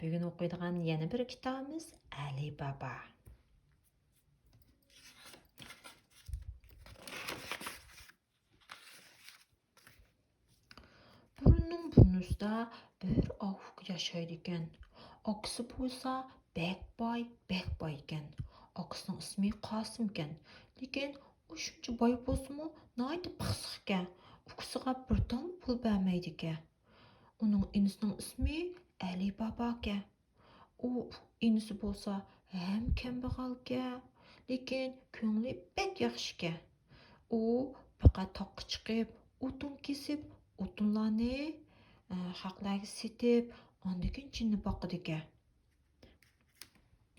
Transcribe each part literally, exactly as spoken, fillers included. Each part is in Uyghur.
بۈگۈن ئوقۇيدىغان يەنە بىر كىتابىمىز ئەلى بابا. بۇرۇننىڭ بۇرنىسىدا بىر ئاكا ياشايدىكەن. ئاكىسى بولسا بەك باي، بەك باي ئىكەن. ئاكىسىنىڭ ئىسمى قاسىم ئىكەن. لېكىن ئۇ شۇنچە باي بولسىمۇ، ناھايىتى پىخسىق ئىكەن. ئۇكىسىغا بىر تال پۇل بەرمەيدىكەن. ئۇنىڭ ئىنىسىنىڭ ئىسمى ئەلى بابا ئىكەن. ئۇ ئىنىسى بولسا ھەم كەمبەغەلكەن، لېكىن كۆڭلى بەك ياخشىكەن. ئۇ پەقەت تاغقا چىقىپ، ئوتۇن كېسىپ، ئوتۇنلارنى، ئە، خەقلەرگە سېتىپ، ئاندىن كېيىن جىننى باقىدىكەن.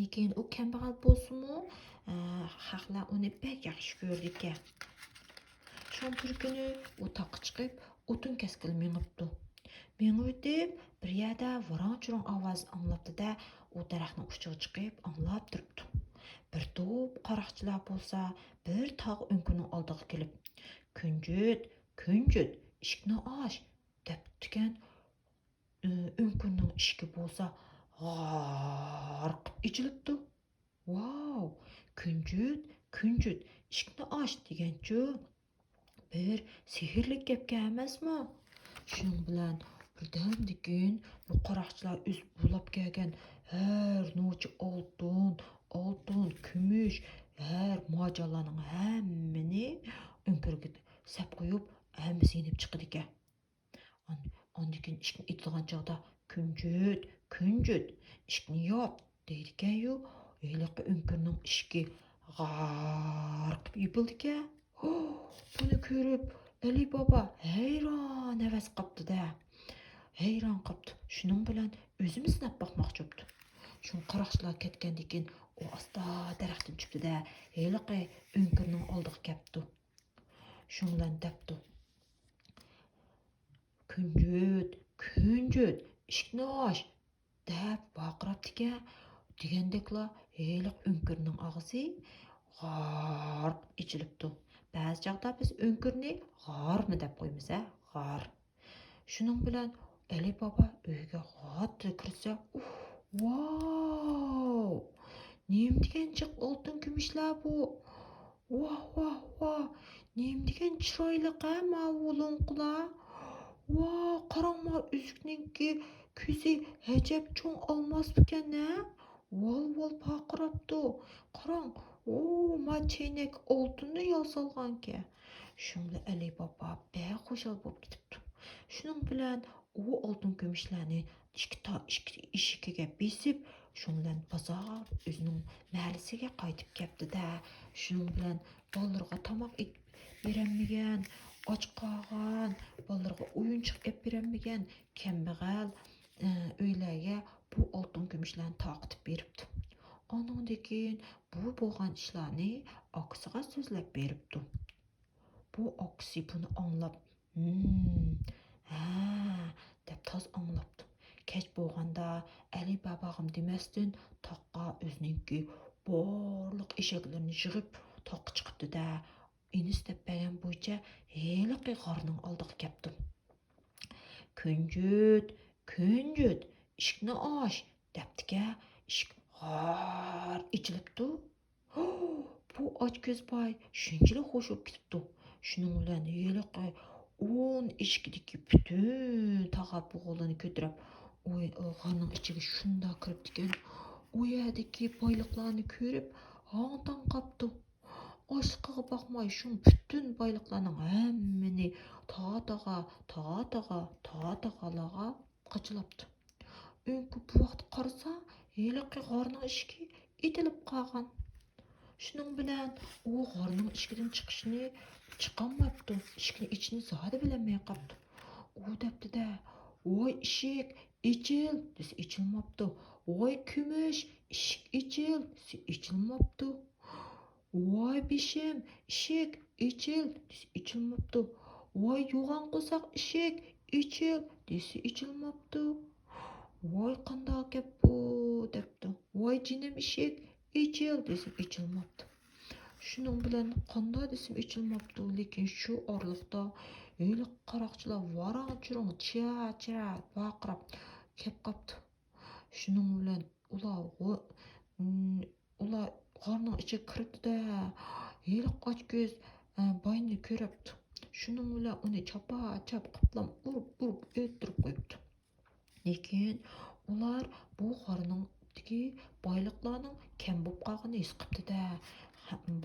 لېكىن ئۇ كەمبەغەل بولسىمۇ، ئە، خەقلەر ئۇنى بەك ياخشى كۆرىدىكەن. شۇڭا بىر كۈنى ئۇ تاغقا چىقىپ، ئوتۇن كەسكىلى مېڭىپتۇ. مېڭىۋېتىپ، بىر يەردە ۋاراڭ-چۇرۇڭ ئاۋازى ئاڭلاپتۇ-دە، ئۇ دەرەخنىڭ ئۇچىغا چىقىپ ئاڭلاپ تۇرۇپتۇ. بىر توپ قاراقچىلار بولسا بىر تاغ ئۆڭكۈرنىڭ ئالدىغا كېلىپ، «كۈنجۈت، كۈنجۈت، ئىشىكنى ئاچ!» دەپتىكەن. ئۆڭكۈرنىڭ ئىشىكى بولسا غارقىپ ئېچىلىپتۇ. «ۋاۋ، كۈنجۈت، كۈنجۈت، ئىشىكنى ئاچ!» دېگەنچۇ، بىر سېھىرلىك گەپكەن ئەمەسمۇ؟ شۇنىڭ بىلەن بىردەمدىكىن بۇ قاراقچىلار ئۈزۈپ بۇلاپ كەلگەن ھەر نوچە ئالتۇن، ئالتۇن، كۈمۈش، ھەر مارجانلارنىڭ ھەممىنى ئۆڭكۈرگە سەپ قويۇپ، ھەممىسى يېنىپ چىقىدىكەن. ئان-، ئاندىن كېيىن ئىشىكنى ئېتىدىغان چاغدا، «كۈنجۈت، كۈنجۈت، ئىشىكنى ياپ!» دەيدىكەنيۇ، ھېلىقى ئۆڭكۈرنىڭ ئىشىكى غارقىپ يېپىلدىكەن. بۇنى كۆرۈپ، ئەلى بابا ھەيران ھەۋەس قاپتۇ-دە. ھەيران قاپتۇ. شۇنىڭ بىلەن ئۆزىمۇ سىناپ باقماقچى بوپتۇ. شۇڭا قاراقچىلار كەتكەندىن كېيىن، ئۇ ئاستا دەرەختىن چۈشۈپتۇ-دە، ھېلىقى ئۆڭكۈرنىڭ ئالدىغا كەپتۇ. شۇنىڭ بىلەن دەپتۇ، «كۈنجۈت، كۈنجۈت، ئىشىكنى ئاچ!» دەپ ۋارقىراپتىكەن. دېگەندەكلا ھېلىقى ئۆڭكۈرنىڭ ئاغزى غارقىپ ئېچىلىپتۇ. بەزى چاغدا بىز ئۆڭكۈرنى غارمۇ دەپ قويىمىز ھە، غار. شۇنىڭ بىلەن ئەلى بابا ئۆيگە غاتتىلا كىرسە، ۋاۋ! نېمە دېگەن جىق ئالتۇن كۈمۈشلەر بۇ! ۋاھ، ۋاھ، ۋاھ! نېمە دېگەن چىرايلىق ھە ماۋۇ لوڭقىلار! ۋاھ، قاراڭ، ما ئۈزۈكنىڭكى كۆزى ئەجەب چوڭ ئالماس ئىكەن ھە! ۋال-ۋال پارقىراپتۇ. قاراڭ، ئۇ ما چەينەك ئالتۇندىن ياسالغانكەن. شۇنىڭ بىلەن ئەلى بابا بەك خۇشال بولۇپ كېتىپتۇ. شۇنىڭ بىلەن ئۇ ئالتۇن كۈمۈشلەرنى ئىككى تا-، ئىككى ئېشىكىگە بېسىپ، شۇنىڭ بىلەن بازار ئۆزىنىڭ مەھەللىسىگە قايتىپ كەپتۇ-دە. شۇنىڭ بىلەن بالىلىرىغا تاماق ئېتىپ بېرەلمىگەن، ئاچ قالغان، بالىلىرىغا ئويۇنچۇق ئېلىپ بېرەلمىگەن كەمبەغەل، ئە، ئۆيلەرگە بۇ ئالتۇن كۈمۈشلەرنى تارقىتىپ بېرىپتۇ. ئانىڭدىن كېيىن بۇ بولغان ئىشلارنى ئاكىسىغا سۆزلەپ بېرىپتۇ. بۇ ئاكىسى بۇنى ئاڭلاپ، «ھىم، ھە» دەپ تازا ئاڭلاپتۇ. كەچ بولغاندا ئەلى باباغىمۇ دېمەستىن تاغقا ئۆزىنىڭكى بارلىق ئېشەكلىرىنى يىغىپ تاغقا چىقىپتۇ-دە، ئىنىسى دەپ بەرگەن بويىچە ھېلىقى غارنىڭ ئالدىغا كەپتۇ. «كۈنجۈت، كۈنجۈت، ئىشىكنى ئاچ!» دەپتىكەن، ئىشىك غار ئېچىلىپتۇ. بۇ ئاچكۆز باي شۇنچىلىك خوش بولۇپ كېتىپتۇ. شۇنىڭ بىلەن ھېلىقى ئون ئېشىكىدىكى پۈتۈن تاغار بوغۇلىرىنى كۆتۈرۈپ، ئۇ غارنىڭ ئىچىگە شۇنداق كىرىپتىكەن، ئۇ يەردىكى بايلىقلارنى كۆرۈپ ھاڭ-تاڭ قاپتۇ. ئاچلىقىغا باقماي، شۇ پۈتۈن بايلىقلارنىڭ ھەممىنى تاغار-تاغار، تاغار-تاغار، تاغار-تاغارلارغا قاچىلاپتۇ. ئۆڭكۈر بۇ ۋاقىتتا قارىسا، ھېلىقى غارنىڭ ئىشىكى ئېتىلىپ قالغان. شۇنىڭ بىلەن ئۇ غارنىڭ ئىشىكىدىن چىقىشنى، چىقالماپتۇ، ئىشىكنى ئېچىشنى زادى بىلەلمەي قاپتۇ. ئۇ دەپتۇ-دە، «ۋاي ئىشىك، ئېچىل!» دېسە ئېچىلماپتۇ. «ۋاي كۈمۈش، ئىشىك ئېچىل!» دېسە ئېچىلماپتۇ. «ۋاي بېشىم، ئىشىك ئېچىل!» دېسە ئېچىلماپتۇ. «ۋاي يوغان قورساق ئىشىك، ئېچىل!» دېسە ئېچىلماپتۇ. «ۋاي قانداق گەپ بۇ؟» دەپتۇ. «ۋاي جېنىم ئىشىك، ئېچىل!» دېسە ئېچىلماپتۇ. شۇنىڭ بىلەن قانداق دېسىمۇ ئېچىلماپتۇ، لېكىن شۇ ئارىلىقتا ھېلىقى قاراقچىلار ۋاراڭ-چۇرۇڭ، چىرە-چىرە ۋارقىراپ كەپ قاپتۇ. شۇنىڭ بىلەن ئۇلار غو-، ئۇلار غارنىڭ ئىچىگە كىردى-دە، ھېلىقى ئاچكۆز باينى كۆرۈپتۇ. شۇنىڭ بىلەن ئۇنى چاپا-چاپ قىپلام ئۇرۇپ-ئۇرۇپ ئۆلتۈرۈپ قويۇپتۇ. لېكىن ئۇلار بۇ غارنىڭدىكى بايلىقلارنىڭ كەم بولۇپ قالغىنىنى ھېس قىپتۇ-دە،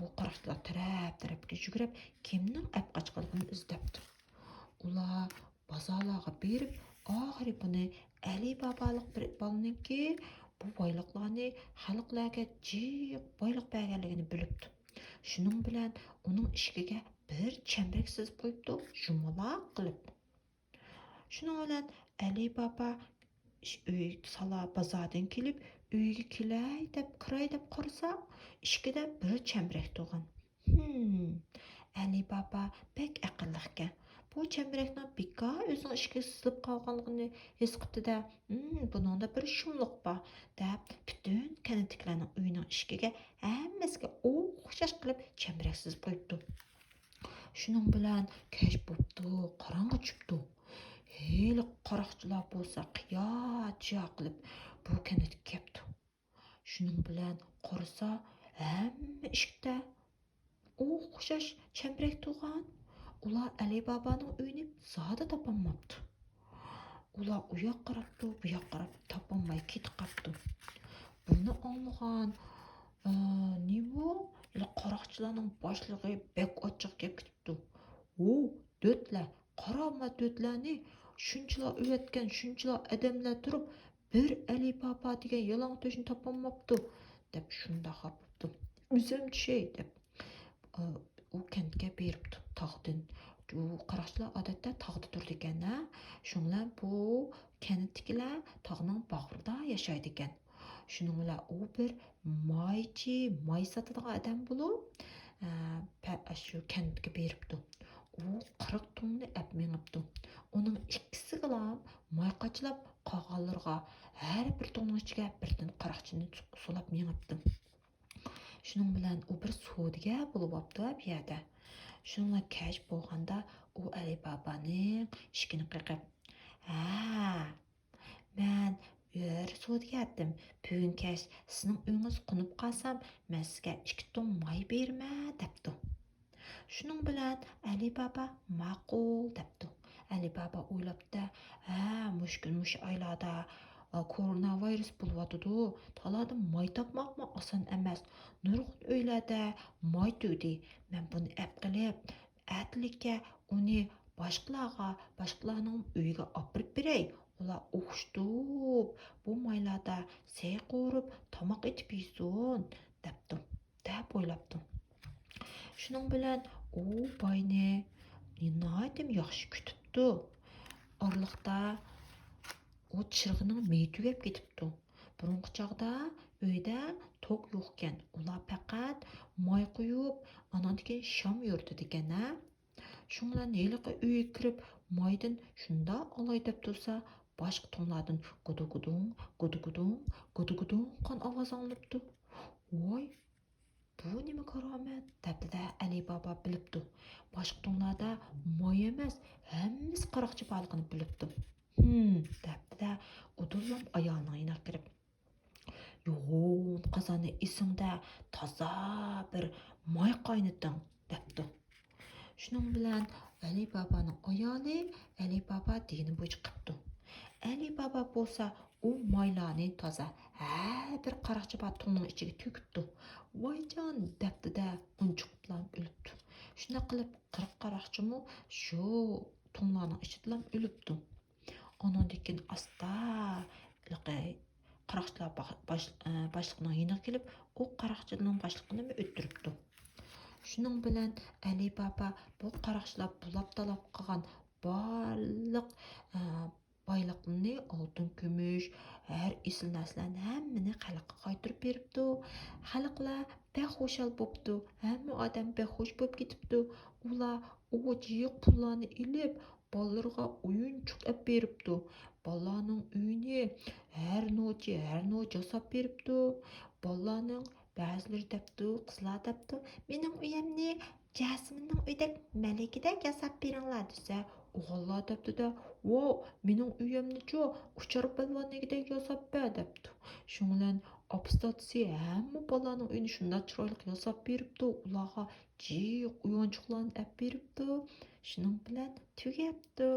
بۇ قاراقچىلار تەرەپ-تەرەپكە يۈگۈرۈپ، كىمنىڭ ئەپ قاچقانلىقىنى ئىزدەپتۇ. ئۇلار بازارلارغا بېرىپ، ئاخىرى بۇنى ئەلى بابالىق بىر بالىنىڭكى بۇ بايلىقلارنى خەلقلەرگە جىق بايلىق بەرگەنلىكىنى بىلىپتۇ. شۇنىڭ بىلەن ئۇنىڭ ئىشىكىگە بىر چەمبىرەك سىزىپ قويۇپتۇ، يۇمىلاق قىلىپ. شۇنىڭ بىلەن ئەلى بابا ئۆي سالا بازاردىن كېلىپ، ئۆيگە كېلەي دەپ، كىراي دەپ قارىسا، ئىشىكىدە بىر چەمبىرەك تۇرغان. ھىم، ئەلى بابا بەك ئەقىللىقكەن. بۇ چەمبىرەكنىڭ بىكار ئۆزىنىڭ ئىشىكىگە سىزىلىپ قالغانلىقىنى ھېس قىپتۇ-دە، ھىم، بۇنىڭدا بىر شۇملۇق بار، دەپ، پۈتۈن كەنتتىكىلەرنىڭ ئۆيىنىڭ ئىشىكىگە ھەممىسىگە ئوخشاش قىلىپ چەمبىرەك سىزىپ قويۇپتۇ. شۇنىڭ بىلەن كەچ بوپتۇ، قاراڭغۇ چۈشۈپتۇ. ھېلىقى قاراقچىلار بولسا قىيا-چىيا قىلىپ بۇ كەنتكە كەپتۇ. شۇنىڭ بىلەن قارىسا، ھەممە ئىشىكتە ئوخشاش چەمبىرەك تۇرغان. ئۇلار ئەلى بابانىڭ ئۆيىنى زادى تاپالماپتۇ. ئۇلار ئۇ ياققا قاراپتۇ، بۇ ياققا قاراپتۇ، تاپالماي كېتىپ قاپتۇ. بۇنى ئاڭلىغان، ئە، نېمۇ، قاراقچىلارنىڭ باشلىقى بەك ئاچچىقى كېلىپ كېتىپتۇ. ۋو، دۆتلە، قارا ما دۆتلەرنى، شۇنچىلا ئۆۋەتكەن، شۇنچىلا ئادەملەر تۇرۇپ، بىر ئەلى بابا دېگەن يالاڭتۆشنى تاپالماپتۇ، دەپ شۇنداق خاپا بوپتۇ. ئۆزۈم چۈشەي، دەپ، ئۇ كەنتكە بېرىپتۇ تاغدىن. ئۇ قاراقچىلار ئادەتتە تاغدا تۇرىدىكەن ھە. شۇنىڭ بىلەن بۇ كەنتتىكىلەر تاغنىڭ باغرىدا ياشايدىكەن. شۇنىڭ بىلەن ئۇ بىر مايچى، ماي ساتىدىغان ئادەم بولۇپ، ئە، پە-، شۇ كەنتكە بېرىپتۇ. ئۇ قىرىق تۇڭنى ئەپ مېڭىپتۇ. ئۇنىڭ ئىككىسىگىلا ماي قاچىلاپ، قالغانلىرىغا ھەر بىر تۇڭنىڭ ئىچىگە بىردىن قاراقچىنى سۇ-، سولاپ مېڭىپتۇ. شۇنىڭ بىلەن ئۇ بىر سودىگەر بولۇۋاپتۇ بۇ يەردە. شۇنىڭ بىلەن كەچ بولغاندا ئۇ ئەلى بابانىڭ ئىشىكىنى قېقىپ، ھە، مەن بىر سودىگەر ئىدىم. بۈگۈن كەچ سىزنىڭ ئۆيىڭىزگە قونۇپ قالسام، مەن سىزگە ئىككى تۇڭ ماي بېرىمەن، دەپتۇ. شۇنىڭ بىلەن ئەلى بابا ماقۇل دەپتۇ. ئەلى بابا ئويلاپتۇ، ھە، مۇشۇ كۈن، مۇشۇ ئايلاردا، ئا، كورونا ۋىرۇس بولۇۋاتىدۇ. تالادا ماي تاپماقمۇ ئاسان ئەمەس. نۇرغۇن ئۆيلەردە ماي تۈگىدى. مەن بۇنى ئەپ قېلىپ، ئەتىلىككە ئۇنى باشقىلارغا، باشقىلارنىڭ ئۆيىگە ئاپىرىپ بېرەي. ئۇلار ئوخشىتىپ، بۇ مايلاردا سەي قورۇپ، تاماق ئېتىپ يېسۇن، دەپتۇ، دەپ ئويلاپتۇ. شۇنىڭ بىلەن ئۇ باينى ناھايىتى ياخشى كۈتۈپتۇ. ئارىلىقتا ئۇ چىرىغىنىڭ مېيى تۈگەپ كېتىپتۇ. بۇرۇنقى چاغدا ئۆيدە توك يوقكەن، ئۇلار پەقەت ماي قويۇپ، ئاناندىن كېيىن شام يورۇتىدىكەن ھە. شۇنىڭ بىلەن ھېلىقى ئۆيگە كىرىپ، مايدىن شۇنداق ئالاي دەپ تۇرسا، باشقا تۇڭلاردىن گۇدۇگۇدۇڭ، گۇدۇگۇدۇڭ، گۇدۇگۇدۇڭ قان ئاۋازى ئاڭلىنىپتۇ. ۋاي، بۇ نېمە كارامەت؟ دەپتىدە ئەلى بابا بىلىپتۇ. باشقا تۇڭلاردا ماي ئەمەس، ھەممىسى قاراقچى بارلىقىنى بىلىپتۇ. ھىم، دەپتىدە ئۇدۇللام ئايالىنىڭ يېنىغا كىرىپ، يوغان قازاننى ئېسىڭدە تازا بىر ماي قاينىتىڭ، دەپتۇ. شۇنىڭ بىلەن ئەلى بابانىڭ ئايالى ئەلى بابا دېگىنى بويىچە قىپتۇ. ئەلى بابا بولسا ئۇ مايلارنى تازا ھەر بىر قاراقچى بار تۇڭنىڭ ئىچىگە تۆكۈپتۇ. ۋايجان دەپتىدە ئۇنچۇقۇپلا ئۆلۈپتۇ. شۇنداق قىلىپ قىرىق قاراقچىمۇ شۇ تۇڭلارنىڭ ئىچىدىلا ئۆلۈپتۇ. ئانىڭدىن كېيىن ئاستا ھېلىقى قاراقچىلار باش-، باش-، ئە، باشلىقىنىڭ يېنىغا كېلىپ، ئۇ قاراقچىلارنىڭ باشلىقىنىمۇ ئۆلتۈرۈپتۇ. شۇنىڭ بىلەن ئەلى بابا بۇ قاراقچىلار بۇلاپ-تالاپ قىلغان بارلىق، ئە، بايلىقلىرىنى، ئالتۇن، كۈمۈش، ھەر ئېسىل نەرسىلەرنى ھەممىنى خەلققە قايتۇرۇپ بېرىپتۇ. خەلقلەر بەك خۇشال بوپتۇ. ھەممە ئادەم بەك خۇش بوپ كېتىپتۇ. ئۇلار ئۇ جىق پۇللارنى ئېلىپ، بالىلىرىغا ئويۇنچۇق ئەپ بېرىپتۇ. بالىلارنىڭ ئۆيىنى ھەر نوچى، ھەر نوچى ياساپ بېرىپتۇ. بالىلارنىڭ بەزىلىرى دەپتۇ، قىزلار دەپتۇ، مېنىڭ ئۆيۈمنى جاسمىننىڭ ئۆيىدەك مەلىكىدەك ياساپ بېرىڭلار دېسە، ئوغۇللار دەپتۇ-دە، ۋاۋ، مېنىڭ ئۆيۈمنىچۇ ئۇچار پالۋاننىڭكىدەك ياساپ بەر دەپتۇ. شۇنىڭ بىلەن ئاپىسى-دادىسى ھەممە بالىنىڭ ئۆيىنى شۇنداق چىرايلىق ياساپ بېرىپتۇ، ئۇلارغا جىق ئويۇنچۇقلارنى ئەپ بېرىپتۇ. شۇنىڭ بىلەن تۈگەپتۇ.